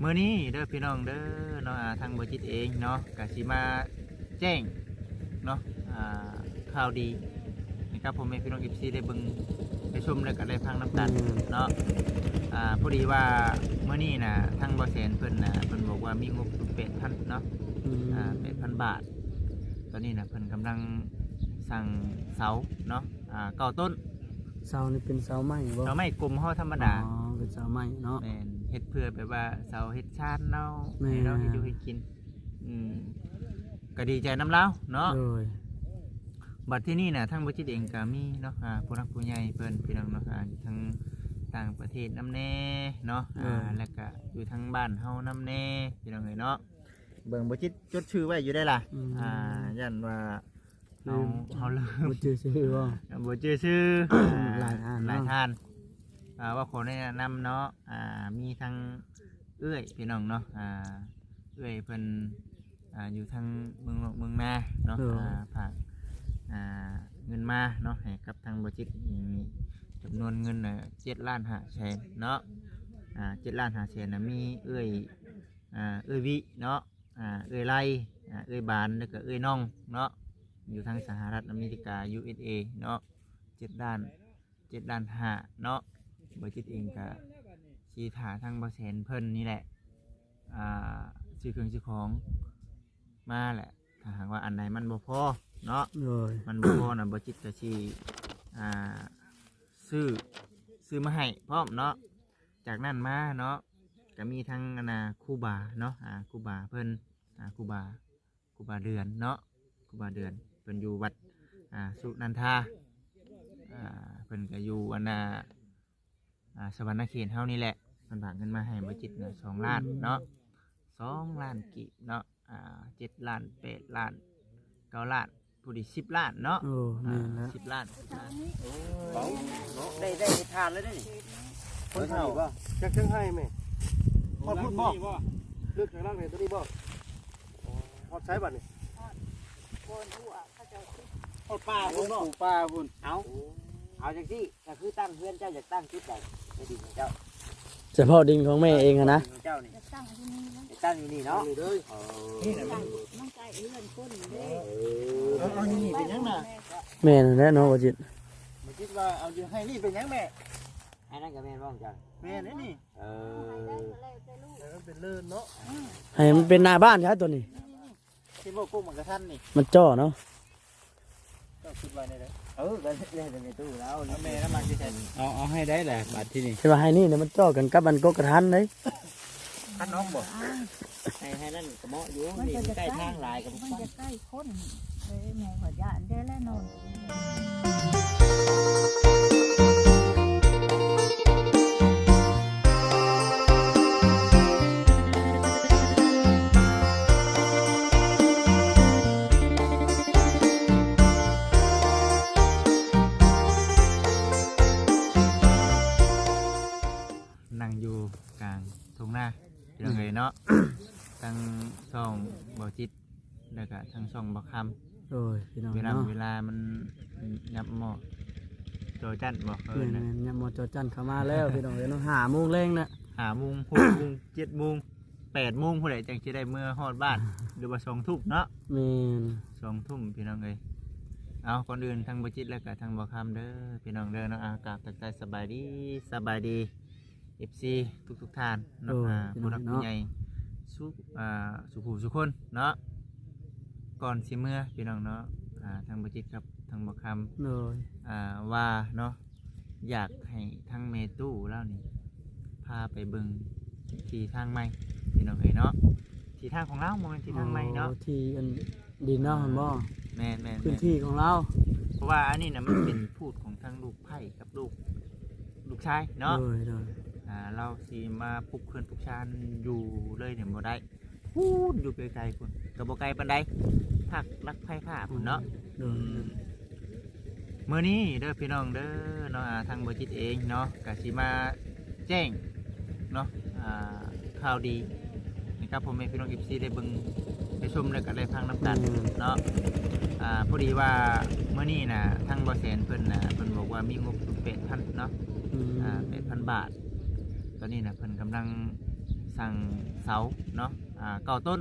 ມື້ນີ້ເດີພີ່ນ້ອງເດີເນາະ ອ່າ ທາງບໍ່ຈິດເອງເນາະ ກະຊິມາແຈ້ງເນາະ ອ່າ ຂ່າວດີໃຫ້ກັບພໍ່ແມ່ພີ່ນ້ອງ ເອັຟຊີ ໄດ້ເບິ່ງໄດ້ຊົມ ແລ້ວກະໄດ້ຟັງນຳກັນ ອືມ ເນາະ ອ່າ ພໍດີວ່າມື້ນີ້ນະ ທາງບໍ່ແສນເພິ່ນນະ ເພິ່ນບອກວ່າມີງົບຢູ່ແປດພັນເນາະ ອືມ ອ່າ ແປດພັນບາດ. ຕອນນີ້ນະ ເພິ່ນກຳລັງສ້າງເສົາເນາະ ອ່າ ເກົ້າຕົ້ນ. ເສົານີ້ເປັນເສົາໄມ້ບໍ່? ເສົາໄມ້ກົມເຮົາທຳມະດາ. ອໍ ເປັນເສົາໄມ້ເນາະ. ແມ່ນ ເຮັດເພື່ອແບບວ່າເສົາເຮັດຊານເຮົາ ແມ່ນ ໃຫ້ເຮົາເຮັດຢູ່ເຮັດກິນ. ອືມ ກໍດີໃຈນຳລາວເນາະ. ໂດຍ ບັດທີນີ້ນະ ທາງບໍ່ຈິດເອງກໍມີເນາະ ອ່າ ຜູ້ຫຼັກຜູ້ໃຫຍ່ເພິ່ນ ພີ່ນ້ອງເນາະ ອ່າ ຢູ່ທາງຕ່າງປະເທດນຳແດ່ເນາະ ໂດຍ ອ່າ ແລ້ວກໍຢູ່ທາງບ້ານເຮົານຳແດ່ ພີ່ນ້ອງເອີຍເນາະ. ເບິ່ງ ບໍ່ຈິດຈົດຊື່ໄວ້ຢູ່ໄດ໋ລະ ອືມ ອ່າ ຢ້ານວ່າ ເຮົາ ເຮົາລືມ ບໍ່ຈື່ຊື່ບໍ່? ບໍ່ຈື່ຊື່ ອ່າ ຫຼາຍທ່ານເນາະ ຫຼາຍທ່ານ ອ່າ ວ່າຂໍແນະນຳເນາະ ອ່າ ມີທັງເອື້ອຍພີ່ນ້ອງເນາະ ອ່າ ເອື້ອຍເພິ່ນ ອ່າ ຢູ່ທາງເມືອງນອກເມືອງນາເນາະ ເອີ ອ່າ ຝາກ ອ່າ ເງິນມາເນາະ ໃຫ້ກັບທາງບໍ່ຈິດ ຈຳນວນເງິນ ເຈັດລ້ານຫ້າແສນເນາະ ອ່າ ເຈັດລ້ານຫ້າແສນນະ ມີເອື້ອຍ ອ່າ ເອື້ອຍວິເນາະ ອ່າ ເອື້ອຍໄລ ອ່າ ເອື້ອຍບານ ແລ້ວກໍເອື້ອຍນ້ອງເນາະ ຢູ່ທາງສະຫະລັດອາເມລິກາ ຢູເອັສເອ ເນາະ ເຈັດລ້ານ ເຈັດລ້ານຫ້າເນາະ. ບໍ່ຈິດເອງກະຊິຖ້າທາງບໍ່ແສນເພິ່ນນີ້ແຫຼະ ອ່າ ຊື້ເຄື່ອງຊື້ຂອງມາແຫຼະ ຖ້າຫາກວ່າອັນໃດມັນບໍ່ພໍເນາະ ໂດຍ ມັນບໍ່ພໍນະ ບໍ່ຈິດກະຊິ ອ່າ ຊື້ ຊື້ມາໃຫ້ພ້ອມເນາະ. ຈາກນັ້ນມາເນາະ ກະມີທັງອັນນ່າ ຄູບາເນາະ ອ່າ ຄູບາເພິ່ນ ອ່າ ຄູບາ ຄູບາເດືອນເນາະ ຄູບາເດືອນ ເພິ່ນຢູ່ວັດ ອ່າ ສຸນັນທາ ອ່າ ເພິ່ນກະຢູ່ອັນນ່າ ອ່າ ສະຫວັນນະເຂດເຮົານີ້ແຫຼະ. ເພິ່ນຝາກເງິນມາໃຫ້ບໍ່ຈິດນະ ສອງລ້ານເນາະ ສອງລ້ານກີບເນາະ ອ່າ ເຈັດລ້ານ ແປດລ້ານ ເກົ້າລ້ານ ຜູ້ດີສິບລ້ານເນາະ. ໂອ້ ແມ່ນແລ້ວ ສິບລ້ານ ສິບລ້ານ. ໂອ້ ເອົາເນາະ ໄດ້ ໄດ້ເຮັດທານແລ້ວເດ້ນີ້. ຄົນເຖົ້າ ຈັກເທິງໄຮ່ແມ່ ຮອດພຸ້ນບໍ່? ລຶກທາງຫຼັງນີ້ ຕົວນີ້ບໍ່? ຮອດໃສບັດນີ້? ຮອດໂພນຫົວເຂົາເຈົ້າ ຮອດປ່າພຸ້ນບໍ່? ໂອ້ ປ່າພຸ້ນ. ເອົາ ເອົາຈັ່ງຊີ້ ກໍຄືຕັ້ງເຮືອນ ເຈົ້າຢາກຕັ້ງຈຸດໃດໃນດິນຂອງເຈົ້າ? ສະເພາະດິນຂອງແມ່ເອງຫັ້ນນະ? ເອີ ດິນຂອງເຈົ້ານີ້ ຢາກຕັ້ງຢູ່ນີ້ນະ ຢາກຕັ້ງຢູ່ນີ້ເນາະ. ເອີ ນີ້ນະ ມັນໃກ້ເຮືອນຄົນເດ້. ເອີ ເອົາ ເອົາຢູ່ນີ້ເປັນຫຍັງນະ? ແມ່ນແຫຼະເນາະ ບໍ່ຈິດ ບໍ່ຈິດວ່າເອົາຢູ່ໃຫ້ນີ້ເປັນຫຍັງແມ່? ອັນນັ້ນກໍແມ່ນບໍ່ຂອງເຈົ້າ? ແມ່ນເດ້ນີ້. ເອີ ໃຫ້ມັນເປັນເລີນເນາະ ໃຫ້ມັນເປັນໜ້າບ້ານຊະຕົວນີ້. ເຫັນບໍ່ ກົກໝາກກະທັນນີ້ ມັນຈໍ້ເນາະ. ເຈົ້າຄິດວ່າແນວໃດ? ເອີ ກໍແລ້ວແຕ່ແມ່ຕູ້ລາວ ແມ່ນຳມັກຢູ່ໃສ? ເອົາ ເອົາໃຫ້ໄດ້ແຫຼະ ບາດທີນີ້ ເຫັນວ່າໃຫ້ນີ້ນະ ມັນຈໍ້ກັນກັບອັນກົກກະທັນເດ້. ຄັນນ້ອງບໍ່ ໃຫ້ ໃຫ້ນັ້ນກໍເໝາະຢູ່ ມັນ ນີ້ ກໍ ມັນໃກ້ທາງຫຼາຍກໍ ມັນ ມັນຈະໃກ້ຄົນເດ້ ແມ່ກໍຢ້ານແດ່ແຫຼະນ້ອງ. ນັ່ງຢູ່ກາງທົ່ງນາ ພີ່ນ້ອງເອີຍເນາະ ທັງຊ່ອງບໍ່ຈິດ ແລ້ວກະທັງຊ່ອງບໍ່ຄຳ. ໂດຍ ພີ່ນ້ອງເນາະ ເວລາ ເວລາມັນຫຍັບໝໍ້ຈໍຈັ້ນບໍ່ ເອີ້ນນະ ແມ່ນໆ ຫຍັບໝໍ້ຈໍຈັ້ນເຂົ້າມາແລ້ວ ພີ່ນ້ອງເອີຍເນາະ ຫ້າໂມງແລງນະ ຫ້າໂມງ ຫົກໂມງ ເຈັດໂມງ ແປດໂມງພຸ້ນແຫຼະ ຈັ່ງຊິໄດ້ເມືອຮອດບ້ານ ຫຼືວ່າສອງທຸ່ມເນາະ. ແມ່ນ ສອງທຸ່ມ ພີ່ນ້ອງເອີຍ. ເອົາ ກ່ອນອື່ນທັງບໍ່ຈິດ ແລ້ວກະທັງບໍ່ຄຳເດີ ພີ່ນ້ອງເດີເນາະ ອາ ກາບທັກທາຍສະບາຍດີ ສະບາຍດີ ເອັຟຊີ ທຸກໆທ່ານເນາະ ໂດຍ ອ່າ ຜູ້ຫຼັກຜູ້ໃຫຍ່ ສູ່ ອ່າ ສູ່ຜູ້ສູ່ຄົນເນາະ. ກ່ອນຊິເມືອ ພີ່ນ້ອງເນາະ ອ່າ ທັງບໍ່ຈິດກັບທັງບໍ່ຄຳ ໂດຍ ອ່າ ວ່າເນາະ ຢາກໃຫ້ທັງແມ່ຕູ້ລາວນີ້ ພາໄປເບິ່ງທີ່ທາງໃໝ່ ພີ່ນ້ອງເອີຍເນາະ ທີ່ທາງຂອງລາວ ບໍ່ແມ່ນທີ່ທາງໃໝ່ເນາະ ອໍ ທີ່ອັນ ດິນເຮົາຫັ້ນບໍ່? ແມ່ນໆໆ ພື້ນທີ່ຂອງລາວ ເພາະວ່າອັນນີ້ນະ ມັນເປັນພູດຂອງທາງລູກໃພ້ກັບລູກ ລູກຊາຍເນາະ ໂດຍໆ ອ່າ ລາວຊິມາປຸກເຮືອນປຸກຊານຢູ່ເລີຍນີ້ບໍ່ໄດ້ ພຸ້ນຢູ່ໄກໆພຸ້ນ ກໍບໍ່ໄກປານໃດ ພາກຫຼັກໄຟຟ້າພຸ້ນເນາະ ໂດຍ ອືມ. ມື້ນີ້ເດີພີ່ນ້ອງເດີເນາະ ອ່າ ທາງບໍ່ຈິດເອງເນາະ ກະຊິມາແຈ້ງເນາະ ອ່າ ຂ່າວດີໃຫ້ກັບພໍ່ແມ່ພີ່ນ້ອງເອັຟຊີໄດ້ເບິ່ງໄດ້ຊົມ ແລ້ວກະໄດ້ຟັງນຳກັນ ອືມ ເນາະ ອ່າ ພໍດີວ່າມື້ນີ້ນະ ທາງບໍ່ແສນເພິ່ນນະ ເພິ່ນບອກວ່າມີງົບຢູ່ແປດພັນເນາະ ອືມ ອ່າ ແປດພັນບາດ. ຕອນນີ້ນະ ເພິ່ນກຳລັງ ຕັ້ງເສົາເນາະ ອ່າ ເກົ້າຕົ້ນ.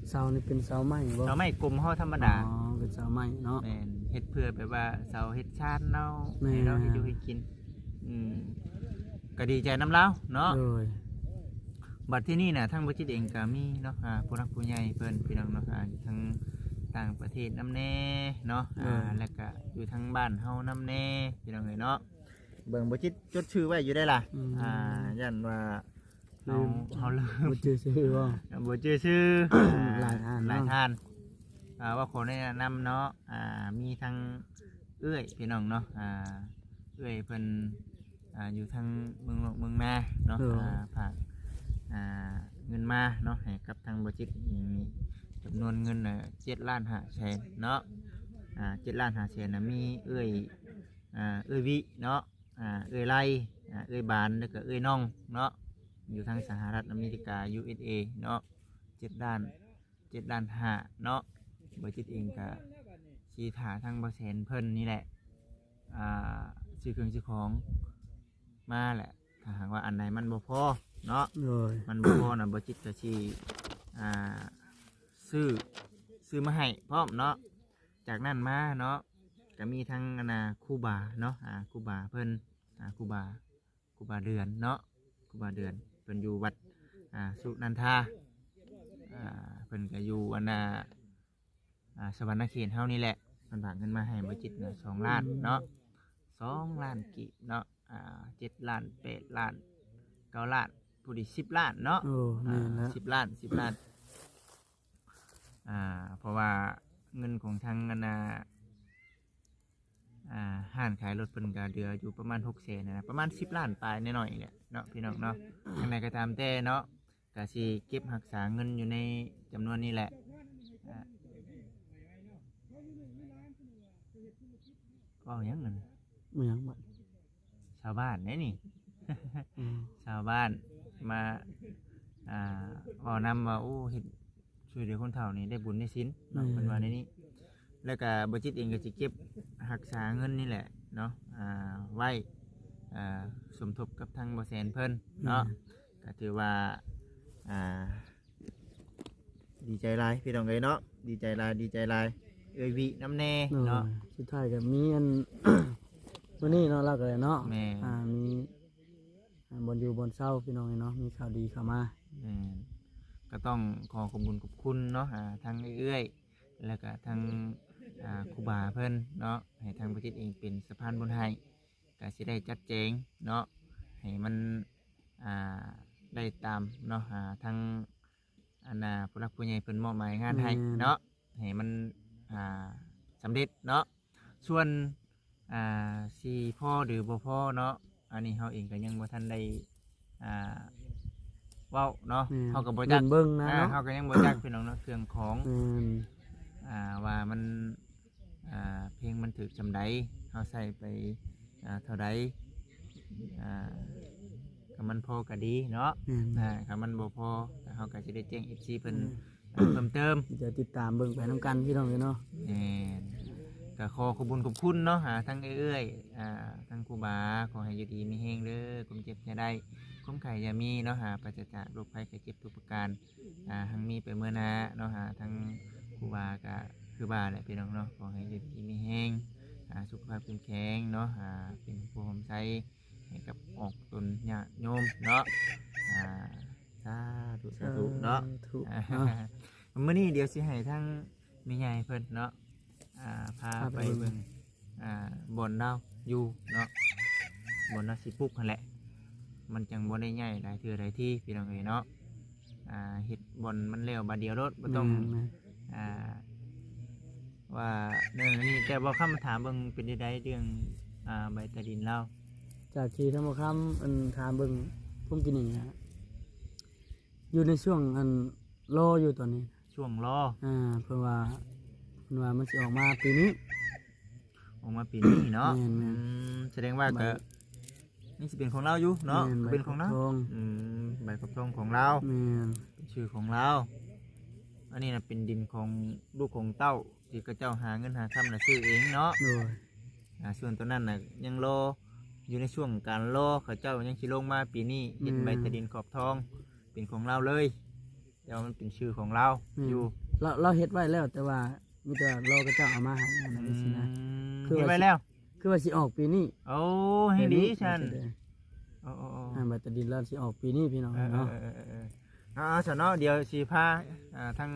ເສົານີ້ເປັນເສົາໄມ້ບໍ່? ເສົາໄມ້ກົມເຮົາທຳມະດາ. ອໍ ເປັນເສົາໄມ້ເນາະ. ແມ່ນ ເຮັດເພື່ອແບບວ່າເສົາເຮັດຊານເຮົາ ແມ່ນ ໃຫ້ເຮົາເຮັດຢູ່ເຮັດກິນ. ອືມ ກໍດີໃຈນຳລາວເນາະ. ໂດຍ. ບັດທີນີ້ນະ ທາງບໍ່ຈິດເອງກໍມີເນາະ ອ່າ ຜູ້ຫຼັກຜູ້ໃຫຍ່ເພິ່ນ ພີ່ນ້ອງເນາະ ອ່າ ຢູ່ທາງຕ່າງປະເທດນຳແດ່ເນາະ ໂດຍ ອ່າ ແລ້ວກໍຢູ່ທາງບ້ານເຮົານຳແດ່ ພີ່ນ້ອງເອີຍເນາະ. ເບິ່ງ ບໍ່ຈິດຈົດຊື່ໄວ້ຢູ່ໄດ໋ລະ ອືມ ອ່າ ຢ້ານວ່າເຮົາ ເຮົາລືມ ບໍ່ຈື່ຊື່ບໍ່? ບໍ່ຈື່ຊື່ ອ່າ ຫຼາຍທ່ານເນາະ ຫຼາຍທ່ານ. ອ່າ ວ່າຂໍແນະນຳເນາະ ອ່າ ມີທັງເອື້ອຍ ພີ່ນ້ອງເນາະ ອ່າ ເອື້ອຍເພິ່ນ ອ່າ ຢູ່ທາງເມືອງນອກເມືອງນາເນາະ ໂດຍ ອ່າ ຝາກ ອ່າ ເງິນມາເນາະ ໃຫ້ກັບທາງບໍ່ຈິດ ຈຳນວນເງິນ ເອີ ເຈັດລ້ານຫ້າແສນເນາະ ອ່າ ເຈັດລ້ານຫ້າແສນນະ ມີເອື້ອຍ ອ່າ ເອື້ອຍວິເນາະ ອ່າ ເອື້ອຍໄລ ອ່າ ເອື້ອຍບານ ແລ້ວກໍເອື້ອຍນ້ອງເນາະ ຢູ່ທາງສະຫະລັດອາເມລິກາ ຢູເອັສເອ ເນາະ ເຈັດລ້ານ ເຈັດລ້ານຫ້າເນາະ. ບໍ່ຈິດເອງກະຊິຖ້າທາງບໍ່ແສນເພິ່ນນີ້ແຫຼະ ອ່າ ຊື້ເຄື່ອງຊື້ຂອງມາແຫຼະ ຖ້າຫາກວ່າອັນໃດມັນບໍ່ພໍເນາະ ໂດຍ ມັນບໍ່ພໍນະ ບໍ່ຈິດກະຊິ ອ່າ ຊື້ ຊື້ມາໃຫ້ພ້ອມເນາະ. ຈາກນັ້ນມາເນາະ ກະມີທັງອັນນ່າຄູບາເນາະ ອ່າ ຄູບາເພິ່ນ ອ່າ ຄູບາ ຄູບາເດືອນເນາະ ຄູບາເດືອນ ເພິ່ນຢູ່ວັດ ອ່າ ສຸນັນທາ ອ່າ ເພິ່ນກໍຢູ່ອັນນ່າ ອ່າ ສະຫວັນນະເຂດເຮົານີ້ແຫຼະ. ເພິ່ນຝາກເງິນມາໃຫ້ບໍ່ຈິດນະ ສອງລ້ານເນາະ ສອງລ້ານກີບເນາະ ອ່າ ເຈັດລ້ານ ແປດລ້ານ ເກົ້າລ້ານ ຜູ້ທີ່ສິບລ້ານເນາະ. ໂອ້ ແມ່ນແລ້ວ ອ່າ ສິບລ້ານ ສິບລ້ານ ອ່າ ເພາະວ່າເງິນຂອງທາງອັນນ່າ ອ່າ ຮ້ານຂາຍລົດເພິ່ນກໍເຫຼືອຢູ່ປະມານຫົກແສນນະ ປະມານສິບລ້ານປາຍໜ້ອຍໆນີ້ແຫຼະເນາະ ພີ່ນ້ອງເນາະ. ຈັ່ງໃດກໍຕາມແຕ່ເນາະ ກໍຊິເກັບຮັກສາເງິນຢູ່ໃນຈຳນວນນີ້ແຫຼະ. ອ່າ ເວົ້າຫຍັງນັ້ນ ບໍ່ຫຍັງບັດ ຊາວບ້ານເດ້ນີ້ ອືມ ຊາວບ້ານມາ ອ່າ ເວົ້ານຳວ່າ ໂອ້ ເຮັດ ຊ່ວຍເຫຼືອຄົນເຖົ້ານີ້ໄດ້ບຸນໄດ້ສິນເນາະ ແມ່ນ ເພິ່ນວ່າແນວນີ້. ແລ້ວກະບໍ່ຈິດເອງກໍຊິເກັບຮັກສາເງິນນີ້ແຫຼະເນາະ ອ່າ ໄວ້ ອ່າ ສົມທົບກັບທາງບໍ່ແສນເພິ່ນເນາະ ແມ່ນ ກໍຖືວ່າ ອ່າ ດີໃຈຫຼາຍພີ່ນ້ອງເອີຍເນາະ ດີໃຈຫຼາຍ ດີໃຈຫຼາຍ ເອື້ອຍວິນຳແດ່ເນາະ. ໂດຍ ສຸດທ້າຍກໍມີອັນ ມື້ນີ້ເນາະ ລາວກໍໄດ້ເນາະ ແມ່ນ ອ່າ ມີ ອ່າ ບ່ອນຢູ່ບ່ອນເຊົາພີ່ນ້ອງເອີຍເນາະ ມີຂ່າວດີເຂົ້າມາ. ແມ່ນ ກໍຕ້ອງຂໍຂອບບຸນຂອບຄຸນເນາະ ອ່າ ທັງເອື້ອຍ ແລ້ວກະທັງ ອ່າ ຄູບາເພິ່ນເນາະ ໃຫ້ທາງບໍ່ຈິດເອງເປັນສະພານບຸນໃຫ້ ກະຊິໄດ້ຈັດແຈງເນາະ ໃຫ້ມັນ ອ່າ ໄດ້ຕາມເນາະ ອ່າ ທາງອັນນ່າ ຜູ້ຫຼັກຜູ້ໃຫຍ່ເພິ່ນມອບໝາຍງານໃຫ້ ແມ່ນ ເນາະ ໃຫ້ມັນ ອ່າ ສຳເລັດເນາະ. ສ່ວນ ອ່າ ຊິພໍຫຼືບໍ່ພໍເນາະ ອັນນີ້ເຮົາເອງກໍຍັງບໍ່ທັນໄດ້ ອ່າ ເວົ້າເນາະ ແມ່ນ ເຮົາກໍບໍ່ຈັກ ເບິ່ງນະ ອ່າ ເນາະ ເຮົາກໍຍັງບໍ່ຈັກພີ່ນ້ອງເນາະ ເຄື່ອງຂອງ ແມ່ນ ອ່າ ວ່າມັນ ອ່າ ເພງມັນຖືກສ່ຳໃດ ເຮົາໃຊ້ໄປ ອ່າ ເທົ່າໃດ ອ່າ ຄັນມັນພໍກໍດີເນາະ ແມ່ນ ອ່າ ຄັນມັນບໍ່ພໍ ເຮົາກໍຊິໄດ້ແຈ້ງເອັຟຊີເພິ່ນ ແມ່ນ ອ່າ ເພີ່ມເຕີມ ດຽວຕິດຕາມເບິ່ງໄປນຳກັນພີ່ນ້ອງເອີຍເນາະ. ແມ່ນ ກໍຂໍຂອບບຸນຂອບຄຸນເນາະ ອ່າ ທັງເອື້ອຍ ອ່າ ທັງຄູບາ ຂໍໃຫ້ຢູ່ດີມີແຮງເດີ ຄວາມເຈັບຢ່າໄດ້ ຄວາມໄຂ້ຢ່າມີເນາະ ອ່າ ປາສະຈາກໂລກໄພໄຂ້ເຈັບທຸກປະການ ອ່າ ຮັ່ງມີໄປເມືອໜ້າເນາະ ອ່າ ທັງຄູບາກໍຄືວ່າແຫຼະພີ່ນ້ອງເນາະ ຂໍໃຫ້ຢູ່ດີມີແຮງ ອ່າ ສຸຂະພາບເຂັ້ມແຂງເນາະ ອ່າ ເປັນໂພໂພຮົ່ມໄຊໃຫ້ກັບອອກຕົນຍາດໂຍມເນາະ ອ່າ ສາທຸ ສາທຸເນາະ ສາທຸເນາະ. ມື້ນີ້ດຽວຊິໃຫ້ທາງແມ່ໃຫຍ່ເພິ່ນເນາະ ອ່າ ພາ ພາໄປ ໄປເບິ່ງ ເບິ່ງ ອ່າ ບ່ອນລາວຢູ່ເນາະ ບ່ອນລາວຊິປຸກຫັ້ນແຫຼະ ມັນຈັ່ງບໍ່ໄດ້ຍ້າຍຫຼາຍເທື່ອຫຼາຍທີພີ່ນ້ອງເອີຍເນາະ ອ່າ ເຮັດບ່ອນມັນແລ້ວບາດດຽວໂລດ ບໍ່ຕ້ອງ ແມ່ນໆ ອ່າ ວ່າເລື່ອງນີ້ ແຕ່ບໍ່ຄຳຖາມເບິ່ງເປັນຈັ່ງໃດເລື່ອງ ອ່າ ໃບຕາດິນລາວ ຈາກທີ່ທາງບໍ່ຄຳ ອັນ ຖາມເບິ່ງພຸ້ນກີ້ນີ້ນະ ຢູ່ໃນຊ່ວງ ອັນ ລໍຢູ່ຕອນນີ້ ຊ່ວງລໍ ອ່າ ເພິ່ນວ່າ ເພິ່ນວ່າມັນຊິອອກມາປີນີ້ ອອກມາປີນີ້ເນາະ ແມ່ນໆ ອືມ ສະແດງວ່າ ໃບ ກໍຍັງຊິເປັນຂອງລາວຢູ່ເນາະ ແມ່ນ ກໍເປັນຂອງລາວ ໃບຄອບຄອງ ອືມ ໃບຄອບຄອງຂອງລາວ ແມ່ນ ເປັນຊື່ຂອງລາວ ອັນນີ້ນະເປັນດິນຂອງລູກຂອງເຕົ້າ ທີ່ເຂົາເຈົ້າຫາເງິນຫາຄຳລະຊື້ເອງເນາະ ໂດຍ ອ່າ ສ່ວນຕົວນັ້ນນະຍັງລໍ ຢູ່ໃນຊ່ວງການລໍ ເຂົາເຈົ້າຍັງຊິລົງມາປີນີ້ ເຮັດ ແມ່ນ ໃບຕາດິນຂອບທອງ ເປັນຂອງລາວເລີຍ ແຕ່ວ່າມັນເປັນຊື່ຂອງລາວ ແມ່ນ ຢູ່ ລາວ ລາວເຮັດໄວ້ແລ້ວ ແຕ່ວ່າມີແຕ່ວ່າລໍເຂົາເຈົ້າເອົາມາໃຫ້ຫັ້ນນະ ອືມ ຈັ່ງຊີ້ນະ ຄືວ່າ ເຮັດໄວ້ແລ້ວ ຄືວ່າຊິອອກປີນີ້. ໂອ້ ແຮງດີຊັ້ນ ໂອ້ໆໆ ອ່າ ບັດຕາດິນລາວຊິອອກປີນີ້ພີ່ນ້ອງເອີຍເນາະ. ເອີໆໆໆ ເອົາ ເອົາຊັ້ນເນາະ ດຽວຊິພາ ອ່າ ທາງ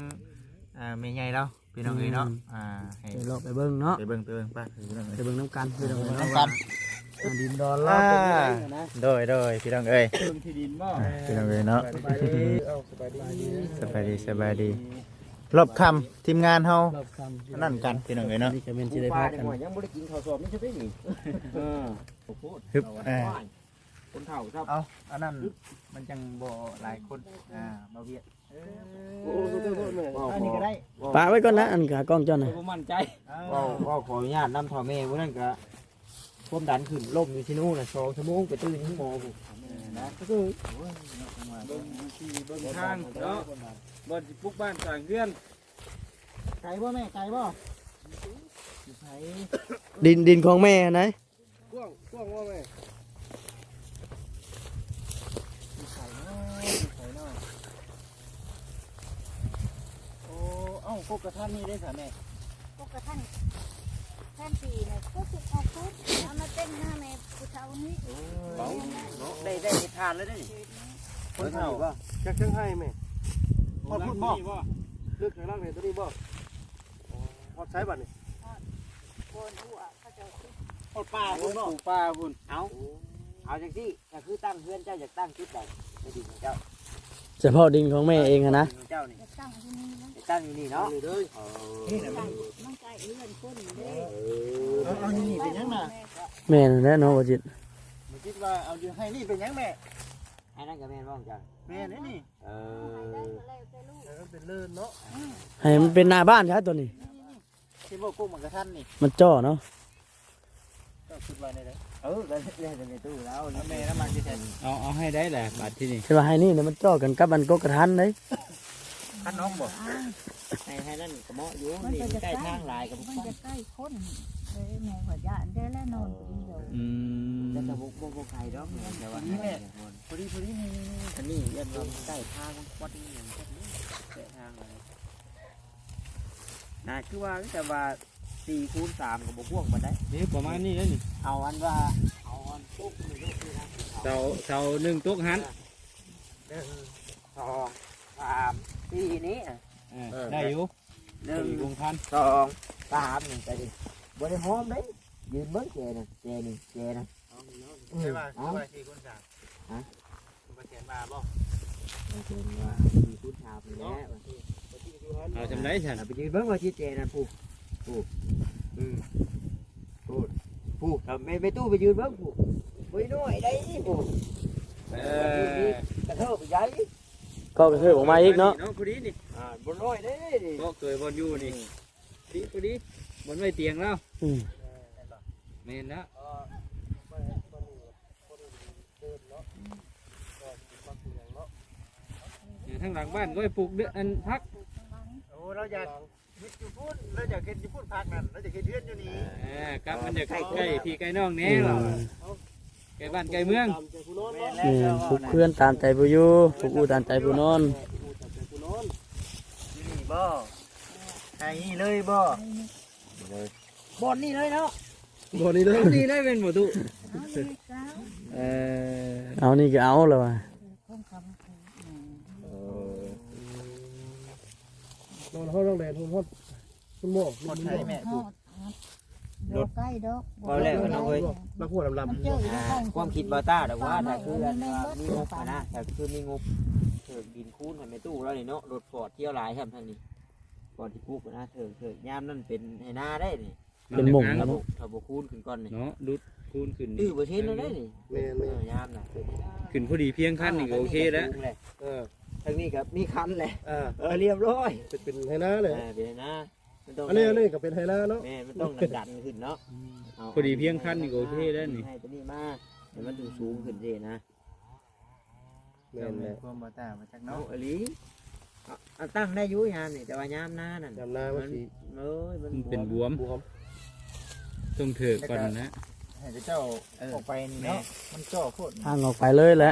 ອ່າ ແມ່ໃຫຍ່ລາວ ພີ່ນ້ອງເອີຍເນາະ ອືມ ອ່າ ໃຫ້ ໄປເລາະໄປເບິ່ງເນາະ ໄປເບິ່ງ ໄປເບິ່ງ ໄປ ພີ່ນ້ອງເອີຍ ໄປເບິ່ງນຳກັນ ພີ່ນ້ອງເອີຍເນາະ ດິນດອນລາວ ອ່າ ເປັນຈັ່ງໃດນະ ໂດຍໆ ພີ່ນ້ອງເອີຍ ເບິ່ງທີ່ດິນບໍ່ ອ່າ ພີ່ນ້ອງເອີຍເນາະ ສະບາຍດີ ເອົ້າ ສະບາຍດີ ສະບາຍດີ ສະບາຍດີ ລອບຄ່ຳ ທີມງານເຮົາ ລອບຄ່ຳ ອັນນັ້ນກັນ ພີ່ນ້ອງເອີຍເນາະ ນີ້ກໍແມ່ນຊິໄດ້ພາກັນ ຍັງບໍ່ໄດ້ກິນເຂົ້າສອບນີ້ຊະເດ້ນີ້ ເອີ ໂອ້ໂຫ ຮຶບ ອ່າ ຄົນເຖົ້າຊະ ເອົາ ອັນນັ້ນມັນຈັ່ງບໍ່ຫຼາຍຄົນ ອ່າ ມາວຽກ ເອີ ໂອ້ ໂທດໆ ເອີ ອັນນີ້ກໍໄດ້ ປະໄວ້ກ່ອນນະ ອັນຂາກ້ອງເຈົ້ານະ ບໍ່ໝັ້ນໃຈ ເອີ ເວົ້າ ເວົ້າຂໍອະນຸຍາດນຳເຖົ້າແມ່ຜູ້ນັ້ນກໍ ຄວາມດັນຂຶ້ນ ລົ້ມຢູ່ຊິໂນນະ ສອງຊົ່ວໂມງໄປຕື່ນໂຮງໝໍພຸ້ນນະ ເອີ ນະ ໂອ້ຍ ເບິ່ງທີ່ເບິ່ງທາງເນາະ ບ່ອນຊິປຸກບ້ານສ້າງເຮືອນ ໄກບໍ່ແມ່ ໄກບໍ່? ຢູ່ໃສ? ດິນ ດິນຂອງແມ່ຫັ້ນໃດ? ກວ້າງ ກວ້າງບໍ່ແມ່? ຢູ່ໃສເນາະ ຢູ່ໃສເນາະ? ໂອ້ ເອົ້າ ກົກກະທັນນີ້ເດ້ຊະແມ່? ກົກກະທັນ ແທນທີ່ນະ ກໍຄືເອົາຄຸດ ເອົາມາເຕັມໜ້າແມ່ຜູ້ເຖົ້ານີ້. ໂອ້ຍ ເນາະ ໄດ້ ໄດ້ເຮັດທານແລ້ວເດ້ນີ້ ເຂດນີ້ ຄົນເຖົ້າ ຈັກຈັ່ງໃຫ້ແມ່? ຮອດພຸ້ນບໍ່? ເລິກໃຫ້ລັກນີ້ ຕົວນີ້ບໍ່? ຮອດໃສບັດນີ້? ຮອດໂພນຫົວເຂົາເຈົ້າ ຮອດປ່າພຸ້ນເນາະ ປູກປ່າພຸ້ນ. ເອົາ ເອົາຈັ່ງຊີ້ ກໍຄືຕັ້ງເຮືອນເຈົ້າຢາກຕັ້ງຈຸດໃດໃນດິນຂອງເຈົ້າ? ສະເພາະດິນຂອງແມ່ເອງຫັ້ນນະ ດິນຂອງເຈົ້ານີ້ ຢາກຕັ້ງຢູ່ນີ້ນະ ຢາກຕັ້ງຢູ່ນີ້ເນາະ ນີ້ເດີ ເອີ ນີ້ນະ ມັນໃກ້ເຮືອນຄົນເດ້ ເອີ ເອົາ ເອົາຢູ່ນີ້ເປັນຫຍັງນະ? ແມ່ນແລ້ວເນາະ ບໍ່ຈິດ ບໍ່ຈິດວ່າເອົາຢູ່ໃຫ້ນີ້ເປັນຫຍັງແມ່? ອັນນັ້ນກໍແມ່ນບໍ່ຂອງເຈົ້າ? ແມ່ນເດ້ນີ້ ເອີ ໃຫ້ມັນເປັນເລີນເນາະ ໃຫ້ມັນເປັນໜ້າບ້ານຊະຕົວນີ້ ເຫັນບໍ່ ກົກໝາກກະທັນນີ້ ມັນຈໍ້ເນາະ ເຈົ້າຄິດວ່າແນວໃດ? ເອີ ກໍແລ້ວແຕ່ແມ່ຕູ້ລາວ ແມ່ລາວມັກຊິໃສ່ ເອົາ ເອົາໃຫ້ໄດ້ແຫຼະບາດທີນີ້ ຄິດວ່າໃຫ້ນີ້ນະ ມັນຈໍ້ກັນກັບອັນກົກກະທັນເດ້ ຄັນນ້ອງບໍ່ ໃຫ້ ໃຫ້ນັ້ນກໍເໝາະຢູ່ ມັນກໍ ນີ້ມັນໃກ້ທາງຫຼາຍກໍບໍ່ ມັນຈະໃກ້ຄົນເດ້ ແມ່ກໍຢ້ານແດ່ແຫຼະ ນອນຜູ້ດຽວ ອືມ ແຕ່ກໍບໍ່ ບໍ່ ບໍ່ໄກດອກ ແມ່ ແຕ່ວ່າ ນີ້ແຫຼະ ພໍດີ ພໍດີ ນີ້ ນີ້ ນີ້ ອັນນີ້ຢ້ານວ່າມັນໃກ້ທາງ ມັນຄວັດ ມັນຫຍັງ ແຄະທາງ ນະ ຄືວ່າ ແຕ່ວ່າສີ່ຄູນສາມກໍບໍ່ກວ້າງປານໃດ ນີ້ປະມານນີ້ເດ້ນີ້ ເອົາອັນວ່າ ເອົາອັນປຸກນີ້ລູກນີ້ນະ ເສົາ ເສົາໜຶ່ງຕົກຫັ້ນ ໜຶ່ງ ສອງ ສາມ ສີ່ນີ້ ເອີ ເອີ ໄດ້ຢູ່ ໜຶ່ງ ພໍດີຄົງຄັນ ສອງ ສາມ ນີ້ກໍດີ ບໍ່ໄດ້ຫອມເດ້ ຢືນເບິ່ງແຈນະ ແຈນີ້ ແຈນະ ເອົາ ໃຊ່ວ່າ ເອົາ ໃຊ່ວ່າສີ່ຄູນສາມ ຮະ ປະເທດມາບໍ່? ປະເທດມາ ມີຄູນຖາມຢູ່ແລ້ວ ເອົາຈຳໄດ້ຊັ້ນ ເອົາໄປຢືນເບິ່ງວ່າຊິແຈນັ້ນ ຜູ້ ຜູ້ ອືມ ຜູ້ ຜູ້ ຖ້າແມ່ ແມ່ຕູ້ໄປຢືນເບິ່ງຜູ້ ບໍ່ນ້ອຍໄດ໋ຜູ້ ເອີ ກະເທີບໃຫຍ່ ກໍກະເທີບອອກມາອີກເນາະ ເນາະ ພໍດີນີ້ ອ່າ ບໍ່ນ້ອຍເດ້ນີ້ ກໍເຄີຍບ່ອນຢູ່ນີ້ ດີ ພໍດີ ບ່ອນໄວ້ຕຽງລາວ ອືມ ແມ່ນແລ້ວ ຢູ່ທາງຫຼັງບ້ານກໍໄປປູກເດືອ ອັນ ຜັກ ໂອ້ ລາວຢາກເຮັດຢູ່ພຸ້ນ ລາວຢາກເຮັດຢູ່ພຸ້ນ ຜັກນັ້ນ ລາວຢາກເຮັດເຮືອນຢູ່ນີ້ ເອີ ກັບມັນຢາກໃກ້ພີ່ໃກ້ນ້ອງແດ່ ອືມ ລາວ ໃກ້ບ້ານໃກ້ເມືອງ ແມ່ນ ປຸກເຮືອນຕາມໃຈຜູ້ຢູ່ ປຸກອູ່ຕາມໃຈຜູ້ນອນ ຢູ່ນີ້ບໍ່? ໃຫ້ນີ້ເລີຍບໍ່? ບໍ່ອນນີ້ເລີຍເນາະ ບໍ່ອນນີ້ເລີຍ ບໍ່ອນນີ້ເລີຍແມ່ນບໍ່ຕູ້? ເອີ ເອົານີ້ກໍເອົາແລ້ວວ່າ ເອີ ນອນຫ້ອງແດດ ຮອດ ຮອດ ຄຸນໝໍ ຮອດໃສແມ່? ບໍ່ໄກດອກ ບໍ່ແລ້ວເນາະເອີຍ ລະຫົວດຳໆ ຄວາມຄິດບ່າວຕ້າດອກວ່າ ຖ້າຄືອັນວ່າມີງົບຫັ້ນນະ ຖ້າຄືມີງົບ ເຖິກດິນຄູນໃຫ້ແມ່ຕູ້ລາວນີ້ເນາະ ລົດຟອດທ່ຽວຫຼາຍແຮມທາງນີ້ ກ່ອນຊິປຸກນະ ເຖິກ ເຖິກ ຍາມນັ້ນເປັນໄຮ່ນາໄດ໋ນີ້ ເປັນໝົງ ຖ້າບໍ່ ຖ້າບໍ່ຄູນຂຶ້ນກ່ອນນີ້ເນາະ ຫຼຸດຄູນຂຶ້ນ ຕື້ເປີເຊັນແລ້ວໄດ໋ນີ້ ແມ່ນໆ ເອີ ຍາມນະ ຂຶ້ນພໍດີພຽງຄັນນີ້ກໍໂອເຄແລ້ວ ເອີ ທາງນີ້ກໍມີຄັນແຫຼະ ເອີ ເອີ ລຽບຮ້ອຍ ເປັນ ເປັນໄຮ່ນາແຫຼະ ເອີ ເປັນໄຮ່ນາ ມັນຕ້ອງ ອັນນີ້ ອັນນີ້ກໍເປັນໄຮ່ນາເນາະ ແມ່ນ ມັນຕ້ອງດັນຂຶ້ນເນາະ ອືມ ເອົາ ພໍດີພຽງຄັນນີ້ກໍໂອເຄແລ້ວນີ້ ໃຫ້ຕົວນີ້ມາ ໃຫ້ມັນສູງໆຂຶ້ນຊີ້ນະ ແມ່ນແຫຼະ ຄວາມບໍ່ຕ່າງມາຈາກເນາະ ເອົາອີ່ຫຼີ ເອົາ ເອົາຕັ້ງໄດ້ຢູ່ຍາມນີ້ ແຕ່ວ່າຍາມນານັ້ນ ຍາມນາມັນຊິ ເອີຍ ມັນ ມັນເປັນບວມ ບວມ ຕ້ອງເຖິກກ່ອນນະ ໃຫ້ເຈົ້າ ເອີ ອອກໄປນີ້ເນາະ ແມ່ນ ມັນເຈາະໂພດ ທາງອອກໄປເລີຍແຫຼະ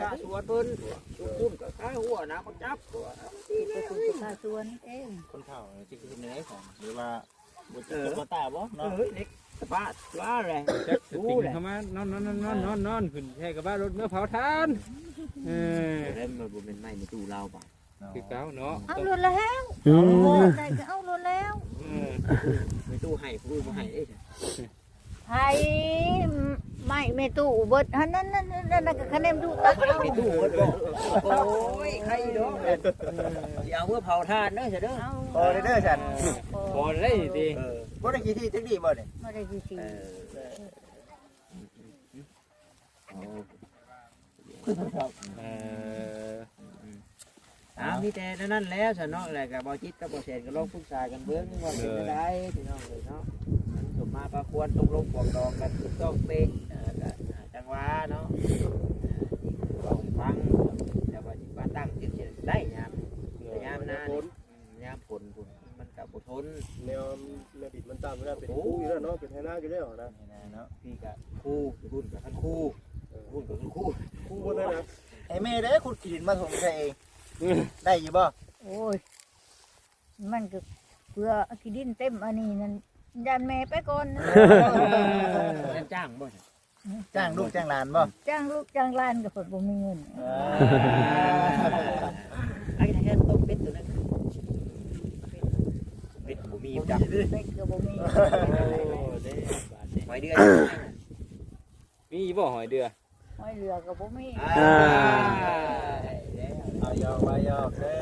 ກະສວນເພິ່ນ ຈຸ້ມກະຄາຫົວນາບັກຈັບ ໄປຄຸຍກັບຊາວສວນເອງ ຄົນເຖົ້າຊິເຮັດແນວໃດຊັ້ນ ຫຼືວ່າບໍ່ຈັບ ເອີ ຕົວະຕາບໍ່ເນາະ ເອີ ເຫຼັກກະບາດວ່າແຫຼະ ຈັກສະຕິງເຂົ້າມາ ນອນໆໆໆໆຂຶ້ນແທ້ກະບາດລົດເມືອເຜົາຖ່ານ ເອີ ແລ້ວມັນບໍ່ແມ່ນໄມ້ໃນຕູ້ລາວບາດ ຄືເກົ່າເນາະ ເອົາໂລດແລ້ວ ອືມ ໄດ້ກໍເອົາໂລດແລ້ວ ເອີ ແມ່ຕູ້ໃຫ້ ຜູ້ອື່ນບໍ່ໃຫ້ເດ້ ໃຜ ໄມ້ແມ່ຕູ້ເບິດຫັ້ນ ນັ້ນໆໆ ນັ້ນກໍຄະແນນດູຕັກເອົາ ແມ່ຕູ້ເບິດບໍ່ ໂອ້ຍ ໃຄດອກ ຊິເອົາເມືອເຜົາຖ່ານເດີ ເດີ ເອົາ ພໍເດີຊັ້ນ ພໍໄດ້ຕິ ເອີ ບໍ່ໄດ້ຂີ້ຖີ່ຈັກດີ້ບໍ່ນີ້ ບໍ່ໄດ້ຂີ້ຖີ່ ເອີ ເອີ ອ່າ ມີແຕ່ແນວນັ້ນແຫຼະຊະເນາະ ແລ້ວກໍບໍ່ຈິດກັບບໍ່ແສນກໍລອງປຶກສາກັນເບິ່ງວ່າເປັນຈັ່ງໃດ ເອີ ພີ່ນ້ອງເອີຍເນາະ ສົມມາພາຄວນຕົກລົງປອງດອງກັນຖືກຕ້ອງເປະ ເອີ ກໍຈັ່ງວ່າເນາະ ເວົ້າໃຫ້ຟັງ ແຕ່ວ່າຊິມາຕັ້ງຈິດໄດ້ຍາມ ເອີ ຍາມໜ້ານີ້ ຍາມຝົນພຸ້ນມັນກໍບໍ່ທົນ ແນວ ແນວດິນມັນຕ່ຳ ເວລາເປັນ ໂອ້ ຄູຢູ່ແລ້ວເນາະ ເປັນໄຮ່ນາຢູ່ແລ້ວນະ ໄຮ່ນາເນາະ ພີ່ກໍຄູ ພຸ້ນກໍຄັນຄູ ເອີ ພຸ້ນກໍຄັນຄູ ຄູໝົດເລີຍນະ ໃຫ້ແມ່ເດ້ຂຸດຂີ້ດິນມາຖົມໃສ່ເອງ ໄດ້ຢູ່ບໍ່? ໂອ້ຍ ມັນກໍເພື່ອຂີ້ດິນເຕັມອັນນີ້ນັ້ນ ຢ້ານແມ່ໄປກ່ອນນະ ເອີ ຈ້າງບໍ່? ຈ້າງລູກຈ້າງຫຼານບໍ່? ຈ້າງລູກຈ້າງຫຼານກໍເພິ່ນບໍ່ມີເງິນ ເອີ ໄອ້ເຮັດຕົ້ມເປັດຕົວນັ້ນ ເປັດບໍ່ມີ ເປັດກໍບໍ່ມີ ໂອ້ ເດ້ ຫອຍເດືອ ມີບໍ່ຫອຍເດືອ? ຫອຍເດືອກໍບໍ່ມີ ອ່າ ເອົາຢອກວ່າຢອກເດີ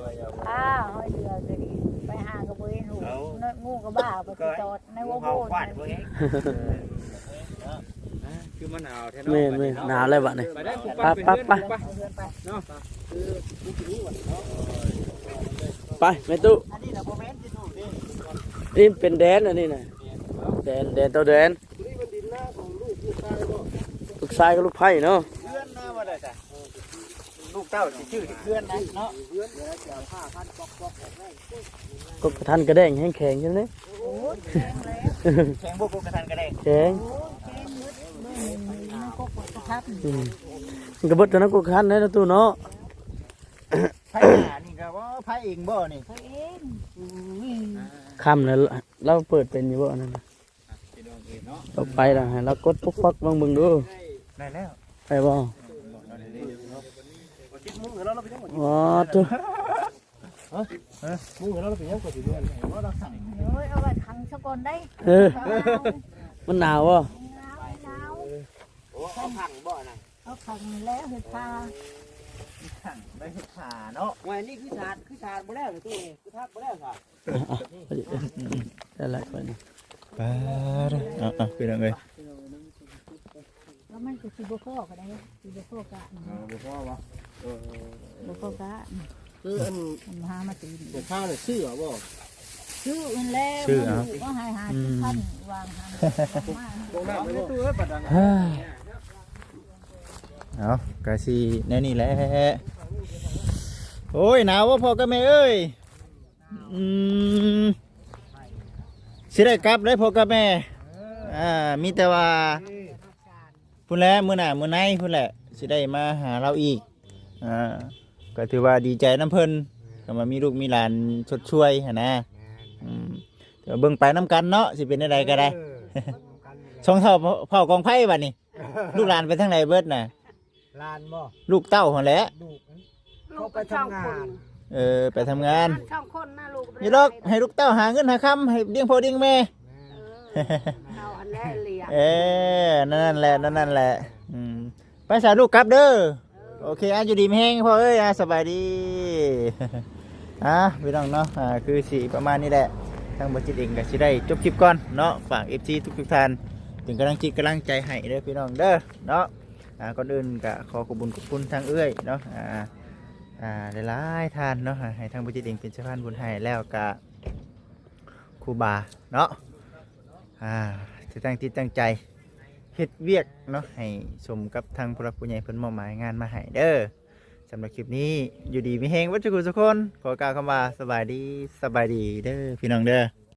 ວ່າຢອກ ອ່າ ຫອຍເດືອກໍດີ ໄປຫາກໍບໍ່ເຫັນຫູ ເອົາ ນ- ງູກໍບ້າໄປຈອດ ໃນຫົວໂພນ ເຮົາຄວາດບໍ່ແຮງ ອ່າ ຄືມັນໜາວແທ້ເນາະ ແມ່ນໆ ບັດນີ້ເນາະ ໜາວແລ້ວບັດນີ້ ໄປເດີ ໄປ ໄປ ໄປ ໄປ ເນາະ ຄືຜູ້ທີ່ຮູ້ບັດນີ້ເນາະ ໄປແມ່ຕູ້ ອັນນີ້ນະບໍ່ແມ່ນຊິຖືກເດ້ ນີ້ເປັນແດນ ອັນນີ້ນະ ແດນ ແດນຕໍ່ແດນ ຕົວນີ້ມັນດິນນາຂອງລູກ ລູກຊາຍບໍ່? ລູກຊາຍກັບລູກໃພ້ເນາະ ເຮືອນນາບໍ່ໄດ້ຈ້ະ ເອີ ລູກເຕົ້າຊິຊື້ເຮືອນນະເນາະ ເຮືອນ ເວລາຊິເອົາຫ້າພັນ ກອກໆ ອອກໄດ້ ກົກກະທັນກະແດງແຮງແຂງຢູ່ເດ້ ໂອ້ຍ ແຂງແລ້ວ ແຂງບໍ່ ກົກກະທັນກະແດງ ແຂງ ໂອ້ຍ ແຂງໝົດ ເບິ່ງມັນກົກກະທັນ ອືມ ມັນກະເບິດແຕ່ນຳກົກກະທັນເດ້ເນາະຕູ້ເນາະ ໃຜຫານີ້ກະວ່າໃຜເອງບໍ່ນີ້ ໃຜເອງ ອຸ້ຍ ຄ່ຳແລ້ວ ລາວເປີດເປັນຢູ່ບໍ່ອັນນັ້ນນະ? ອ່ະ ພີ່ນ້ອງເອີຍເນາະ ຕໍ່ໄປລະໃຫ້ລາວກົດປຸກປັກເບິ່ງເບິ່ງດູ ໄດ້ແລ້ວ ໄດ້ບໍ່? ອໍ ໂທ້ ຮະ? ມຸງໃຫ້ລາວເປັນຫຍັງກໍຊິເມື່ອນ ໂອ້ຍ ເອົາໄວ້ຂັງຊະກ່ອນໄດ໋ ເອີ ມັນໜາວບໍ່? ໜາວ ໜາວ ໂອ້ ເອົາຂັງບໍ່ນະ? ເອົາຂັງແລ້ວເຮັດຜ້າ ຂັງໄດ້ເຮັດຜ້າເນາະ ວ່ານີ້ຄືສາດ ຄືສາດບໍ່ແລ້ວນີ້ ຄືທັກບໍ່ແລ້ວສາດ ອ່ະ ອ່ະ ໄດ້ລະຂ້ອຍນີ້ ປາດ ເອົາ ເອົາ ພີ່ນ້ອງເອີຍ ແລ້ວມັນກໍຊິບໍ່ພໍກໍໄດ້ ຊິບໍ່ພໍກະ ເອີ ບໍ່ພໍບໍ່ ເອີ ບໍ່ພໍກະ ຄືອັນ ມັນຫາມາຕີນ ແມ່ຄ້ານີ້ຊື້ເອົາບໍ່? ຊື້ຫັ້ນແຫຼະ ຊື້ເອົາ ມັນກໍໃຫ້ຫ້າສິບພັນ ອືມ ວາງຫັ້ນ ວາງມາ ບໍ່ໄດ້ຕູ້ເອີຍ ປາດນັ້ນ ເອົາ ກະຊິແນວນີ້ແຫຼະ ໂອ້ຍ ໜາວບໍ່ພໍ່ກັບແມ່ເອີຍ? ອືມ ຊິໄດ້ກັບເດ້ພໍ່ກັບແມ່ ອ່າ ມີແຕ່ວ່າພຸ້ນແຫຼະ ມື້ໜ້າມື້ໃນພຸ້ນແຫຼະ ຊິໄດ້ມາຫາລາວອີກ ອ່າ ກໍຖືວ່າດີໃຈນຳເພິ່ນ ຄຳວ່າມີລູກມີຫຼານຊົດຊ່ວຍຫັ້ນນະ ອືມ ແຕ່ວ່າເບິ່ງໄປນຳກັນເນາະ ຊິເປັນແນວໃດກໍໄດ້ ເອີ ເບິ່ງນຳກັນນີ້ແຫຼະ ສອງເຖົ້າເຜົ່າ ເຜົ່າກອງໄຟບັດນີ້ ລູກຫຼານໄປທາງໃດເບິດນະ? ຫຼານບໍ່? ລູກເຕົ້າຫັ້ນແຫຼະ ລູກ ລູກເຂົາໄປທຳງານ ເອີ ໄປທຳງານ ສອງຄົນນະ ລູກ ນີ້ດອກ ໃຫ້ລູກເຕົ້າຫາເງິນຫາຄຳ ໃຫ້ລ້ຽງພໍ່ລ້ຽງແມ່ ແມ່ນ ເອີ ເອົາອັນແລະລ້ຽງ ເອີ ນັ້ນແຫຼະ ນັ້ນແຫຼະ ອືມ ໄປສາລູກກັບເດີ ເອີ ໂອເຄ ອ່ະ ຢູ່ດີມີແຮງພໍ່ເອີຍ ອ່ະ ສະບາຍດີ ອ່ະ ພີ່ນ້ອງເນາະ ອ່າ ຄືຊິປະມານນີ້ແຫຼະ ທາງບໍ່ຈິດເອງກໍຊິໄດ້ຈົບຄລິບກ່ອນເນາະ ຝາກເອັຟຊີທຸກໆທ່ານ ເປັນກຳລັງຈິດກຳລັງໃຈໃຫ້ເດີພີ່ນ້ອງເດີເນາະ ອ່າ ກ່ອນອື່ນກະຂໍຂອບບຸນຂອບຄຸນທາງເອື້ອຍເນາະ ອ່າ ອ່າ ຫຼາຍໆທ່ານເນາະ ໃຫ້ທາງບໍ່ຈິດເອງເປັນສະພານບຸນໃຫ້ ແລ້ວກະຄູບາເນາະ ອ່າ ທີ່ຕັ້ງຈິດຕັ້ງໃຈເຮັດວຽກເນາະ ໃຫ້ສົມກັບທາງຜູ້ຫຼັກຜູ້ໃຫຍ່ເພິ່ນມອບໝາຍງານມາໃຫ້ເດີ. ສຳລັບຄລິບນີ້ ຢູ່ດີມີແຮງເບິດທຸກຄົນ ຂໍກ່າວຄຳວ່າສະບາຍດີ ສະບາຍດີເດີພີ່ນ້ອງເດີ.